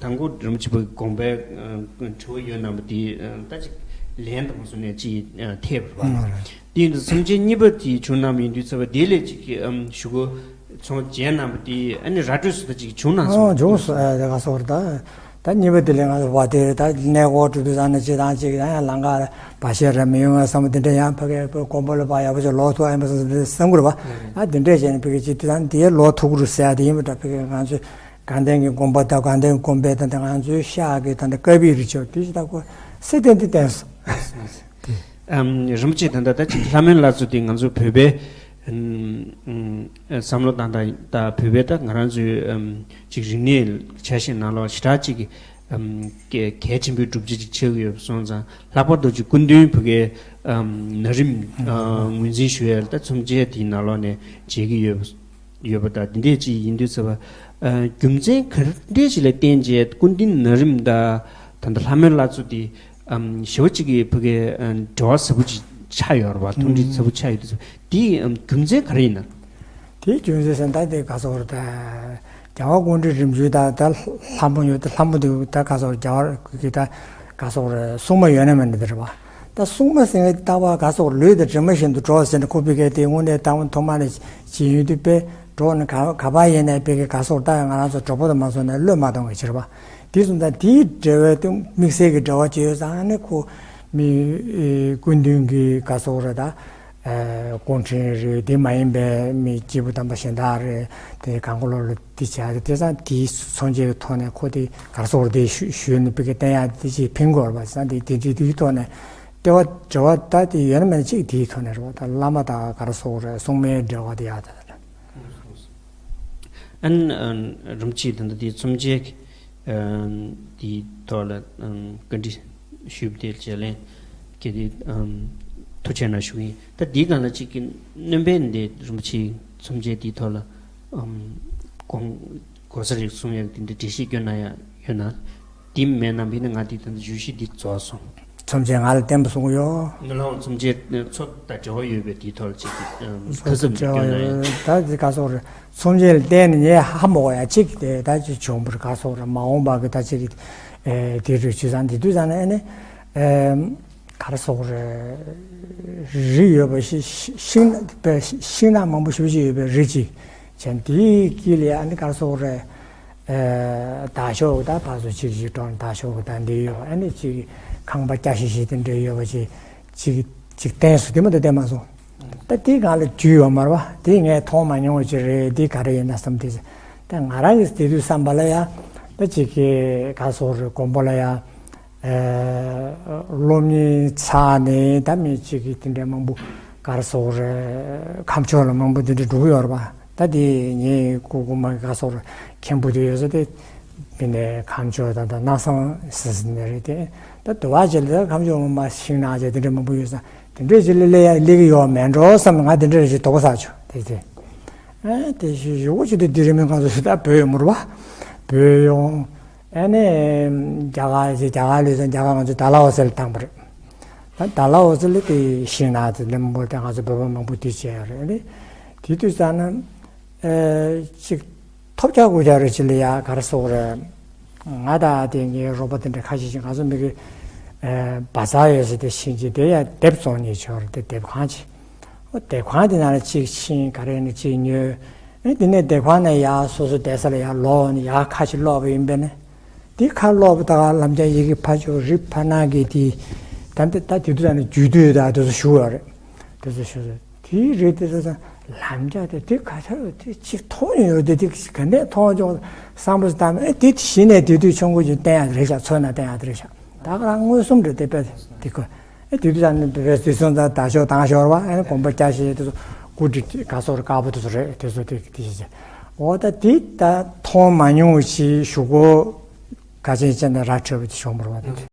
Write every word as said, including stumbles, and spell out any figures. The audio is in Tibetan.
དང་པོ་རིན་པོ་ཆེ་པའི་དགོངས་པའི་ཨ་དྲི་བ་ཡོད་གནང་བ་དེ་ཨ་ད་ཅིག་ལན་དང་པོ་སོང་ནས་ཅིག་ཨ་ཐེབས་པ་རེད་པ། དེ་ཡིན་དུས་མཚམས་ཆད་གཉིས་པ་དེ་བྱུང་གནང་བ་ཡིན་དུས་ཚོད་པ་དེ་ལས་ཅིག་ཨམ་ཞུ་གོ་ཚོང་བྱས་གནང་བ་དེ་ཨ་ནི་ར་སྤྲོད་སུ་ད་ཅིག་བྱུང་གནང་ཨོ་སོང་། བྱུང་སོང་། ཨ་ད་ག་སོགས་རེད་ད། ད་གཉིས་པ་དེ་ལས་ང་ཚོ་བ་དེ་ད་གནས་སྐོར་འགྲོ་དུས་ཙང་ནས་ཅི་དང་ཅིག་ཡང་ཡང་ལམ་ཁ་བར་ཆད་ར་མི་ཡོང་ང་བསམ་པ་དེ་འདྲ་ཡང་ཕ་གིའི་དགོན་པ་ལ་ཕར་ཡག་པོ་ཅིག་ལོག་ཐུབ་ཨ་ཡིན་པ་བསམ་བསམ་གི་རེད་པ། ཨ་དེ་འདྲས་བྱས་ནས་ཕ་གི་ཅིག་དུས་ཙང་དེའི་ལོག་ཐུབ་ཀྱི་རེད་ཟེར་ཡ་དེ་ཡིན་པ་འདྲ། ཕ་གི་ང་ཚོས་དགའ་ལྡན་གྱི་དགོན་པ་དང་དགའ་ལྡན་དགོན་པའི་ད་ལྟ་ང་ཚོའི་ཤག་གི་ད་ལྟ་ཀ་བི་རི་ཆོག་དེ་ཞིག་ད་ཁོ་སེ་བསྟན་དེ་བསྟན་སོང་། ཨམ་རིན་པོ་ཆེ་ད་ལྟ་ད་ཅིག་ལྷ་མོའི་བླ་མཚོ་དེ་ང་ཚོ་བོད་པའི་ཨམ་ཨམ་བསམ་བློ་བཏང་སྟངས་ད་བོད་པའི་ད་ང་རང་ཚོའི་ཨམ་ཅིག་རིག་གནས་ཆ་ཤས་ནང་ལོགས་ཞེ་དྲག་ཅིག་གི་ཨམ་གལ་གལ་ཆེན་པོའི་གྲུབ་ཆ་ཅིག་ཆགས་ཀྱི་ཡོད་པ་སོང་ཙང་། ལྷག་པར་དུ་ཅིག་སྐུ་མདུན་ཕ་གིའི་ཨམ་ན་རིམ་ཨ་ངོས་འཛིན་ཞུ་ཡས་ལ་ད་ཚོམས་ཆེན་དེའི་ནང་ལོགས་ནས་མཇལ་གྱི་ཡོད་པ་ཡོད་པ་དང་། འདི་འདྲས་ཅིག་ཡིན་དུས་ཚོད་པ་ཨ་རྒྱུ་མཚན་ག་འདྲས་ཅིག་ལ་བརྟེན་བྱས་སྐུ་མདུན་ན་རིམ་དང་ད་ལྟ་ལྷ་མོའི་བླ་མཚོ་དེ་ཨམ་ཞེ་པོ་ཅིག་གི་ཕ་གིའི་ཨ་འབྲེལ་བ་ཟབ་པོ་ཅིག་ཆགས་ཡོད་རེད་པ། མཐུན་སྒྲིལ་ཟབ་པོ་ཆགས་ཡོད་དུས་ཚོད་པ་དེའི་ཨམ་རྒྱུ་མཚན་ག་རེ་ཡིན་ན། དེའི་རྒྱུ་མཚན་ཟེར་ན་ད་དེ་ག་སོགས་རེད་ད། རྒྱལ་བ་ཀུན་འདུས་རིམ་བྱོན་དང་ད་ལྷ་མོ་ཡོད་དེ་ལྷ་མོ་དེ་ད་ག་སོགས་རྒྱལ་བ་གི་ད་ག་སོགས་རེད་སྲུང་མ་ཡོད་ན་མེད་ན་དེ་རེད་པ། ད་སྲུང་མ་ཟེར་བའི་ལྟ་བ་ག་སོགས་ལུས་དང་གྲིབ་མ་བཞིན་དུ་འགྲོགས་ཟེར་ནས་ཁོ་ཕ་གིའི་དེ་དངོས་གནས་ད་ཐོག་མ་ནས་བྱེད་ཡོད་དུས་དཔེ་འགྲོགས་ནས་ག་ག་པར་ཡིན་ནའི་ཕ་གི་ག་སོགས་ད་ང་རང་ཚོ་གྲོགས་པོ་དང་མ་སོང་ནས་བློས་མ་གཏོང་བའི་ཕྱིར་པ། དེ་སོང་ཙང་དེའི་འབྲེལ་བའི་དེ་དམིགས་བསལ་གྱི་འབྲེལ་བ་ཅིག་ཡོད་ཙང་ཨ་ནི་ཁོ་མི་ཨེ་སྐུ་མདུན་གྱི་ག་སོགས་རེད་ད། ཨ་སྐུ་ཕྲེང་རེད་དེ་མ་ཡིན་པའི་མི་སྐྱེས་བུ་དམ་པ་གཞན་དག་རེད་དེ་གང་ག་ལོག་ལ་དེ་བྱ་དེ་དེ་ཙང་དེའི་མཚོན་བྱེད་ཀྱི་ཐོག་ནས་ཁོ་དེ་ག་སོགས་རེད་དེ་ཞུ་ཞུས་ནས་ཕ་གི་བསྟན་ཡག་དེ་ཅིག་ཕན་གྱི་ཡོད་རེད་པ། ཙང་དེ་དེ་དེ་དེའི་ཐོག་ནས་ལྟེ་བ་འབྲེལ་བ་ད་དེ་ཡོད་ན་མེད་ན་ཅིག་དེའི་ཐོག་ནས་རེད་པ། ད་བླ་མ་དང་ག་རེ་སོགས་རེད་སྲུང་མའི་འབྲེལ་བ་དེ་ཡག་ད། ཨན་ཨན་རིན་པོ་ཆེ་ད་ལྟ་དེའི་མཚོན་བྱེད་ཨན་དེའི་ཐོག་ལ་ཨན་བཀའ་འདྲི་ཞུས་པ་དེ་བརྗེ་ལན་གལ་ཏེ་ཨན་ཐུགས་རྗེ་གནང་ཞུ་གི་ཡིན། ད་དེའི་སྒང་ལ་གཅིག་གི་སྣོན་པ་འདི་རིན་པོ་ཆེའི་མཚོན་བྱེད་དེའི་ཐོག་ལ་ཨམ་དགོངས་གོ་ས་རེ་གསུང་ཡག་དེ་འདྲ་འགྲེལ་བཤད་སྐྱོན་གནང་ཡག་ཡོད་ན། དེ་མེད་ན་མིན་ན་ང་དེ་ད་ལྟ་བརྗོད་གཞི་འདི་རྫོགས་སོང་། མཚོན་བྱེད་ང་ལ་བསྟན་པ་གསུང་གི་ཡོད། ནུ་ལོང་མཚོན་བྱེད་མཚོ་དང་འབྲེལ་བ་ཡོད་པའི་དེའི་ཐོག་ལ་ཅིག་ཁ་གསབ་ཅིག་སྐྱོན་ན་ཡང་། ད་དེ་ག་སོགས་རེད། མཚོན་བྱེད་ལ་བརྟེན་ནས་ངས་ཧ་མ་གོ་ཡ་གཅིག་དེ་ད་ཅིག་བྱུང་བར་ག་སོགས་རེད། མ་འོངས་པ་གི་ད་ཅིག་ཨེ་དེ་རུ་ཆུ་ཚང་དེ་དུས་ཙང་ནས་ཨེ་ནས་ཨེ་ག་རེ་སོགས་རེད། རི་ཡོད་པ་ཤི་ཤི་ཤིང་ཤིང་ནགས་མང་པོ་ཞེ་པོ་ཅིག་ཡོད་པའི་རི་གཅིག་བྱས་དེའི་དཀྱིལ་ལ་ཨ་ནི་ག་རེ་སོགས་རེད། ཨེ་དར་ཤོག་གི་ད་ཕར་ཚུར་གཅིག་གཅིག་འགྲོ་ནས་དར་ཤོག་གི་ད་འདི་ཡོད་པ། ཨ་ནི་གཅིག་ཁང་པ་སྐྱ་ཤིག་ཤིག་དེ་འདྲ་ཡོད་པ་ཅིག་ཅིག་ཅིག་བསྟན་སོང་། དེ་མ་གཏོགས་བསྟན་མ་སོང་། ད་དེ་སྒང་ལ་རྒྱུས་ཡོད་མ་རེད་པ། དེ་ངས་མཐོང་མ་མྱོང་བ་ཅིག་རེད། འདི་ག་རེ་ཡིན་ན་བསམ་དེ། ད་ང་རང་གིས་དེ་དུས་བསམ་པ་ལ་ཡ་ད་ཅིག་གི་ག་སོགས་རེད། དགོན་པ་ལ་ཡ་ཨེ་སློབ་གཉེར་ཚར་ནས་ད་མི་གཅིག་གི་དེ་འདྲ་མང་པོ་ག་རེ་སོགས་རེད། ཁམས་ཕྱོགས་ལ་མང་པོ་དེ་འདྲ་འགྲོ་གི་ཡོད་རེད་པ། ད་དེ་ངའི་སྐུ་གོང་མ་ག་སོགས་རེད་མཁན་པོ་དེ་ཡོད་ས་དེ་མི་ནས་ཁམས་ཕྱོགས་དང་ད་སྣང་བཟང་ཟེར་ཟེར་ནས་རེད་དེ། ད་དུ་བ་ཅིག་ལ་ད་ཁམས་ཕྱོགས་མ་ཤིང་ནགས་ཅིག་དེ་འདྲ་མང་པོ་ཡོད་ས་དེ་འདྲས་ཅིག་ལ་སླེབས་ཡ་སླེབས་ཀྱི་ཡོད་མེད་འགྲོ་བསམ་ང་དེ་འདྲས་ཅིག་དོགས་པ་ཟ་བྱུང་དེ་དེ། ཨ་དེ་ཞུ་ཞུ་བོ་ཅིག་དེ་དེ་རིང་མིན་གང་ཚོ་ད་བོད་ཡོང་མ་རེད་པ། བོད་ཡོང་ཨ་ནི་རྒྱ་གར་ཞིག་རྒྱ་གར་ལུས་ཙང་རྒྱ་གར་ང་ཚོ་ཌལ་ཧོ་སི་ལ་བཏང་པ་རེད། ད་ཌལ་ཧོ་སི་ལ་དེ་ཤིང་ནགས་དེ་ལེ་མང་པོ་དེ་ང་ཚོ་བོད་པ་མང་པོ་དེ་བྱས་ཡོད་རེད། དེ་དུས་ཙང་ན་ཨེ་ཅིག་ཐོབ་རྒྱག་དགོས་རྒྱག་རེ་ཅིག་ལ་ཡ་ག་རེ་ཟེར་དགོས་རེད། ང་དང་དེ་ངའི་རོགས་པ་དེ་འདྲ་ཁ་ཤས་ཤིག་ང་ཚོ་མི་གི་ཨེ་བ་ཚ་ཡོད་ཟེར་དེ་ཤིང་ཅིག་དེ་ཡ་དེབ་བཙོང་ནས་བྱས་ཡོད་རེད། དེ་དེབ་ཁང་ཅིག་ཨོ་དེབ་ཁང་དེ་ནང་ལ་ཅིག་ཤིང་ག་རེ་ནས་ཅིག་ཉོས། ཨེ་དེ་ནས་དེབ་ཁང་ནས་ཡ་སོ་སོ་བསྡད་ས་ལ་ཡ་ལོག་ནས་ཡ་ཁ་ཅིག་ཀློག་པ་ཡིན་པས་ན། དེ་ཁ་ཀློག་པ་ད་ག་ལམ་རྒྱག་ཡི་གེ་ཕར་ཕྱོགས་རི་ཕར་ནང་གི་དེ་ད་ད་ད་དེ་དུས་ད་ནི་རྒྱུད་སྟོད་ད་དེ་ཚོ་ཞུ་བ་རེད། དེ་ཚོ་ཞུ་ཚོ་དེའི་རི་དེ་ཚོ་ད་ལམ་རྒྱག་དེ་དེ་ག་ཚོད་དེ་ཅིག་མཐོང་ཡོད་དེ་དེ་ག་ནས་མཐོང་བྱུང་བསམ་པ་ཞིག་བཏང་ཨེ་དེ་གཞི་ནས་དེ་དུས་ཆུང་ཀུ་ཅིག་བསྟན་ཡག་རེད་ཤག་ཚོད་ན་བསྟན་ཡག་དེ་རེད་ཤག་ད་ག་རང་མངོན་སུམ་རེད་དེ་དཔེ་དེ་ཁོ་ཨེ་དེ་དུས་ད་ནི་བེ་དེ་ཚོ་ད་ད་ཞོག་དང་ཞོར་བ་ཨེ་དགོན་པ་སྐྱ་ཤེས་དེ་ཚོ་སྐུ་དྲི་ག་སོར་དཀར་པོ་དེ་ཚོ་རེད། དེ་ཚོ་དེ་དེ་ཞིག་ཅེ་འོ་ད་དེ་ད་མཐོང་མ་མྱོང་ཞིག་ཞུ་གོ་ག་ཅན་ཅན་ན་ར་འཕྲོད་པ་དེ་བྱུང་བར་བ་དེ།